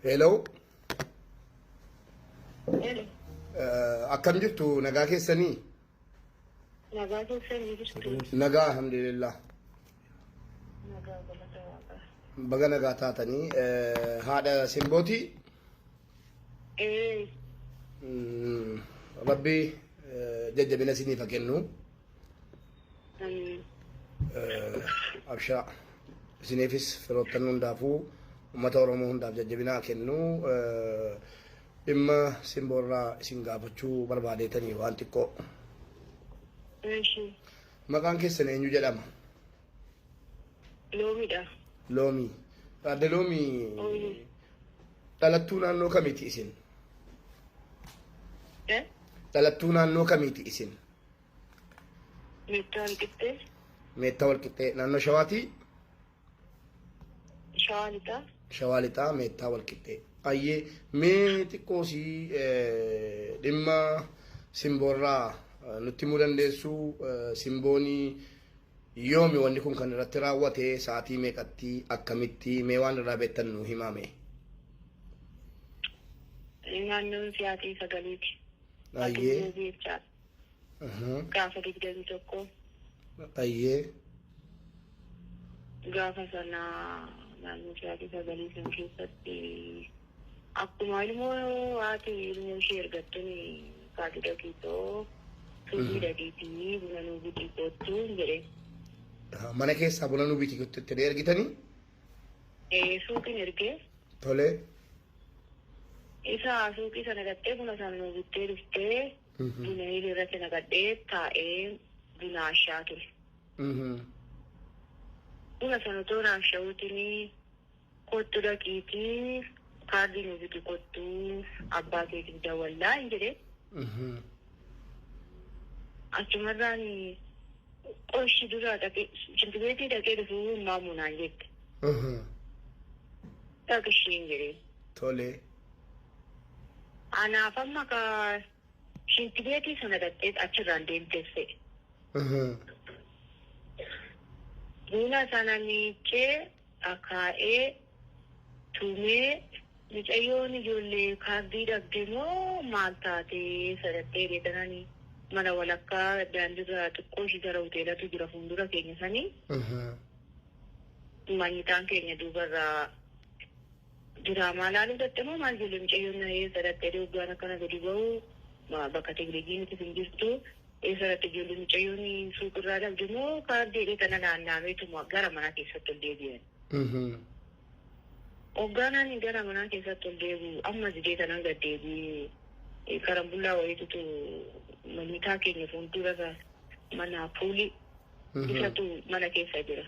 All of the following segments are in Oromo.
Hello. Hello. Akkam jirtu, nagaa keessanii? Nagaa keessanii jirtu. Nagaa, alhamdulillah. Nagaa, galata Waaqaa. Baga nagaa taatanii. Haadha Simbooti. Ee. Rabbi jajjabina isiniif haa kennu. Amiin. Abshaa, isiniifis firoottan hundaafuu, uummata Oromoo hundaaf jajjabina haa kennu. Dhimma Simboorraa isin gaafachuu barbaadeetanii waan xiqqoo. Eeshi. Maqaan keessan eenyu jedhama? Loomiidha. Loomii. Adde Loomii, Ooyee. dhalattuu naannoo kamiiti isin? Eh? Dhalattuu naannoo kamiiti isin? Meettaa Walqixxee. Meettaa Walqixxee naannoo Shawaatii? Shawaa Lixaa. Shawaa Lixaa, Meettaa Walqixxee. Ayyee, mee xiqqoo sii dhimma Simboorraa nutti himuu dandeessuu? Simboonii yoomi wanni kun kan irratti raawwate, sa'aatii meeqatti, akkamitti? Mee waan irraa beektan nu himaa mee. Naannoon sa'aatii 9ti. Ayyee. Jechaadha. Gaafa 21. Ayyee. Gaafa sana naannoo sa'aatii 9 san keessatti akkuma ilmoo haati ilmoo ishee ergattuun kaadhu dhaqiitoo, suuqii dhaqiitii buna nuu bitii kottuu jedheen. Mana keessaa buna nuu biti jettanii ergitanii? Ee, suuqiin ergee. Tole. Isa suuqii sana dhaqxee buna sana nuu bittee dhuftee, buna irratti naqadhee taa'ee buna ashaa ture. Buna sana otoo naaf sha'uutiin, "Kottu, dhaqiitii kaardii nuu biti kottu, abbaa keetiif dawwallaa," hin jedhee. Achumarraan qoshi dura dhaqee shintibeetii dhaqee dhufuu maamu naan jette. Dhaqishii hin jedhee. Tole. Anaaf amma ka shintibeetii sana dhaqxee achirraan deemteef fe'e. Buna sana miicee, akaa'ee, tumee, mucayyoon ijoollee kaardii dhabde moo maal taatee sadattee deetanani mana walakkaa daandiirra xiqqoo ishii gara hoteelatu jira fuuldura keenya sanii, manyitaan keenya duubarraa diraamaa laaluu dhatte moo maal, ijoollee mucayyoon na eessa dhattee hoggaan akkana gadi ba'u bakka teekinooloojiin hin jirtu, eessa dhatte ijoollee, mucayyoon suuqirraa dhabde moo kaardii jedhee tana naannaameetuma gara manaa keessatti ol deebi'an. Hoggaanaan gara manaa keessatti ol deebi'u, amma didee tanan gad deebi'ee karambullaa wayiitutu manyitaa keenya fuuldura mana puulii isatu mana keessa jira.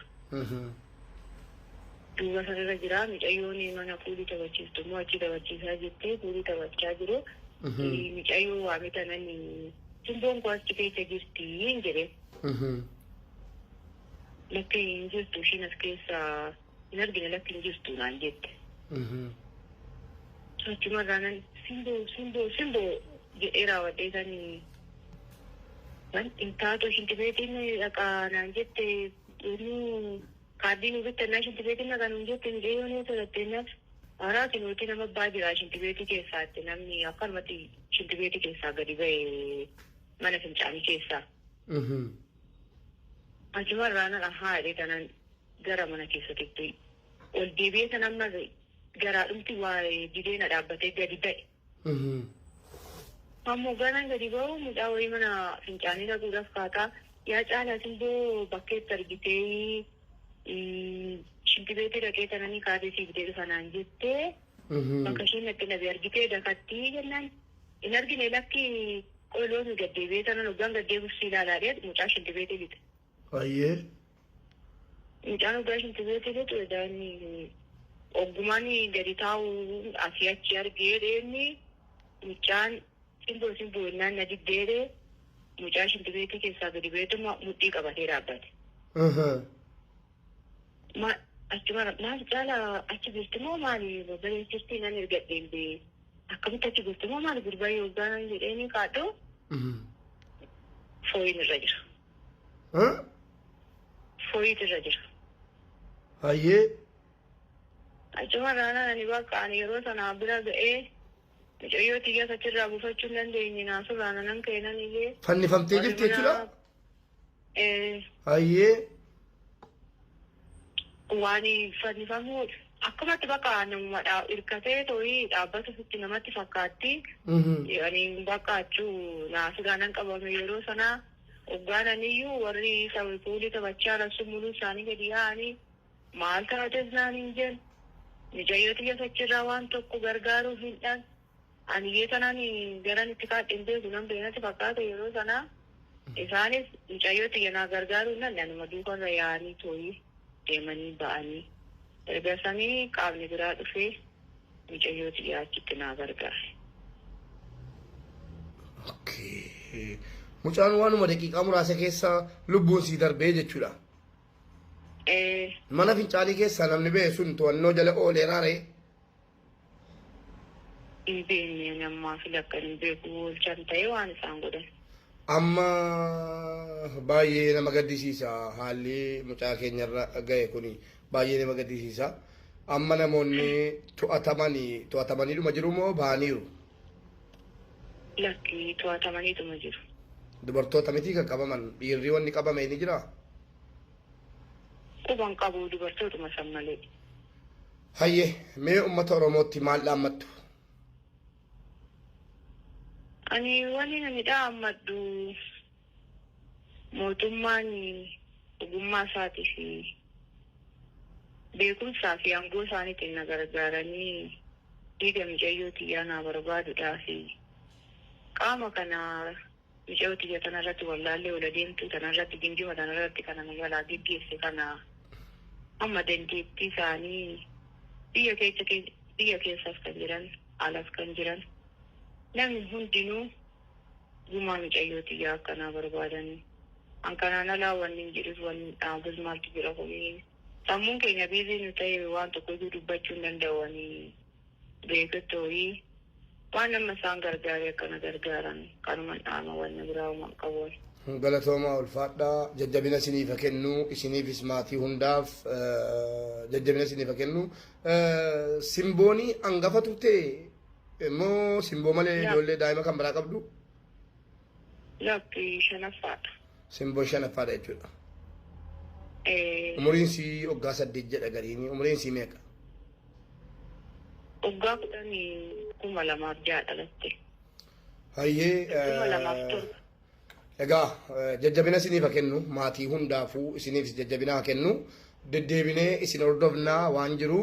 Duuba sanarra jira, mucayyoon mana puulii taphachiistu immoo achi taphachiisaa jirti, puulii taphachaa jiru. Mucayyoo waame tanan, "Simboon koo achi keessa jirti," hin jedhee. "Lakki, hin jirtu, ishiin as keessa hin argine, lakki hin jirtu," naan jette. Achumarraa nan "Simboo, Simboo, Simboo" jedhee raawwadhee sanii hin taatu, shintibeetiin dhaqaa naan jette, inni kaardii nu bittannaa shintibeetiin dhaqaa nuun jette, mucayyoon eessa dhatteennaaf haaraa kinuuti nama abbaa jira shintibeetii keessaatti, namni akkanumatti shintibeetii keessaa gadi ba'e mana fincaanii keessaa. Achumarraa nan ahaa jedhee tanan gara mana keessatti ol deebi'ee san amma garaadhumti waa didee na dhaabbatee gadi ba'e. Ammoo ganaan gadi ba'u, mucaa wayii mana fincaanii dhaquudhaaf kaataa, "Yaa Caalaa, Simboo bakkeetti argitee shintibeetii dhaqee tananii kaatee sii bitee dhufa naan jettee, bakka isheen natti nabe argitee dakattii?" jennaan, "Hin argine, lakki, qoyloomi gad deebi'ee tanan hoggaan gad deebiif si ilaalaa," jedhee mucaa shintibeetii lixe. Ayyee. Mucaan hoggaa shintibeetii lixu, edaanni oggumaan gadi taa'u asii achi argee dheemni mucaan "Simboo, Simboo" jennaan na diddeedhe, mucaa shintibeetii keessaa gadi ba'eetuma mudhii qabatee dhaabbate. Ma achuma maal, "Caalaa, achi jirti moo maali, babbareechiftii nan ergadheen bee, akkamitti achi jirti moo maali gurbaa?" Yoggaan jedheeni kaadhu fooyin irra jira. Fooyitu irra jira. Ayyee. Achumarraa ani bakka ani yeroo sana bira ga'ee mucayyoo xiyya achirraa buufachuu hin dandeenye, naasurraa nanan keenan iyyee. Fannifamtee jirti jechuudha? Eh. Hayyee. Waan fannifamuu akkumatti bakka namuma hirkatee too'ii dhaabbata sitti namatti fakkaatti. Ani bakka achuu naasuudhaan nan qabame yeroo sanaa hoggaananiyyuu warri puulii taphachaa jiran sun muluu isaanii gadi yaa'anii maal taates naan hin jennu. Mucayyoo xiyya achirraa waan tokko gargaaruuf hin dhan. Ani iyyee tanaan garan itti kaadhe hin beeku, nan beeknatti fakkaata yeroo sanaa. Isaanis mucayyoo xiyya naa gargaaruu nan anuma duukarra yaa'anii too'ii deemanii ba'anii. Erga sanii qaamni biraa dhufee mucayyoo xiyyaa achitti naa gargaare. Okay. Mucaan waanuma daqiiqaa muraasa keessa lubbuun sii darbee jechuudha. Eh. Mana fincaanii keessaa namni ba'e sun to'annoo jala ooleeraa ree? Hin beekne, ani ammaa fi lakkan hin beeku, oolchan ta'ee waan isaan godhan. Amma baay'ee nama gaddisiisa, haalli mucaa keenyarra ga'e kuni baay'ee nama gaddisiisa. Amma namoonni to'atamanii to'atamaniidhuma jiru moo ba'aniiru? Lakki, to'atamaniituma jiru. Dubartoota miti kan qabaman, dhiirri wanni qabame ni jiraa? Quban qabu, dubartootuma san malee. Hayyee, mee uummata Oromootti maal dhaammattu? Ani wani ani dhaammadhu, mootummaan ogummaa isaatii fi beekumsaa fi aangoo isaaniitiin na gargaaranii dhiiga mucayyoo xiyyaa naa barbaaduudhaa fi qaama kana mucayyoo xiyya tanarratti wallaallee ola deemtuu tanarratti gingima tanarratti kana na jalaa geggeesse kana amma dandeettii isaanii biyya keessa biyya keessas kan jiran alas kan jiran namni hundinuu gumaa mucayyoo xiyyaa akkanaa barbaadanii. An kanaan alaa wanni hin jedhus, wanni hin dhaabus maaltu jira? Kuni sammuun keenya busy nu ta'e, waan tokko iyyuu dubbachuu hin danda'u. Ani beekuttooyi waan nama isaan gargaaree akkana gargaaran kanuma dhaama, wanni biraa uuman qabu. Galatoomaa, ulfaadhaa, jajjabina isiniif haa kennu, isiniifis maatii hundaaf jajjabina isiniif haa kennu. Simboonii hangafa turte immoo simboo malee ijoollee daa'ima kan biraa qabdu? Lakki, shanaffaadha. Simboo shanaffaadha jechuudha. Umuriin sii waggaa 8 jedha gariini, umuriin sii meeqa? Waggaa 10, 2006 dhalatte. Hayyee. 2007. Egaa jajjabina isiniif haa kennu, maatii hundaafuu isiniifis jajjabina haa kennu, deddeebinee isin hordofnaa waan jiru.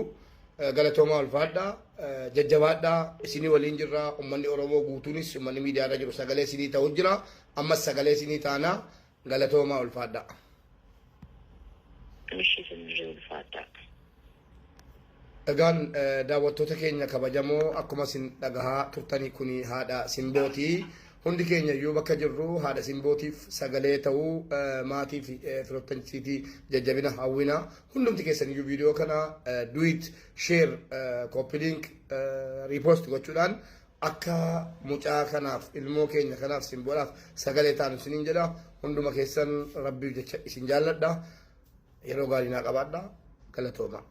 Galatoomaa, ulfaadhaa, jajjabaadhaa, isinii waliin jirra. Uummanni Oromoo guutuunis, uummanni miidiyaarra jiru sagalee isinii ta'u jira, ammas sagalee isinii taanaa. Galatoomaa, ulfaadhaa. Ishii isinirree ulfaadhaa. Egaan daawwattoota keenya kabajamoo, akkuma isin dhagahaa turtanii kuni haadha Simbootii. Hundi keenya iyyuu bakka jirru haadha Simbootiif sagalee ta'uu, maatii fi firoottansiitii jajjabina hawwina. Hundumti keessan iyyuu viidiyoo kana duet, share, copy link, repost gochuudhaan akka mucaa kanaaf, ilmoo keenya kanaaf, Simboodhaaf sagalee taanu isiniin jedha. Hunduma keessan Rabbiif jecha isin jaalladha. Yeroo gaarii naa qabaadha. Galatooma.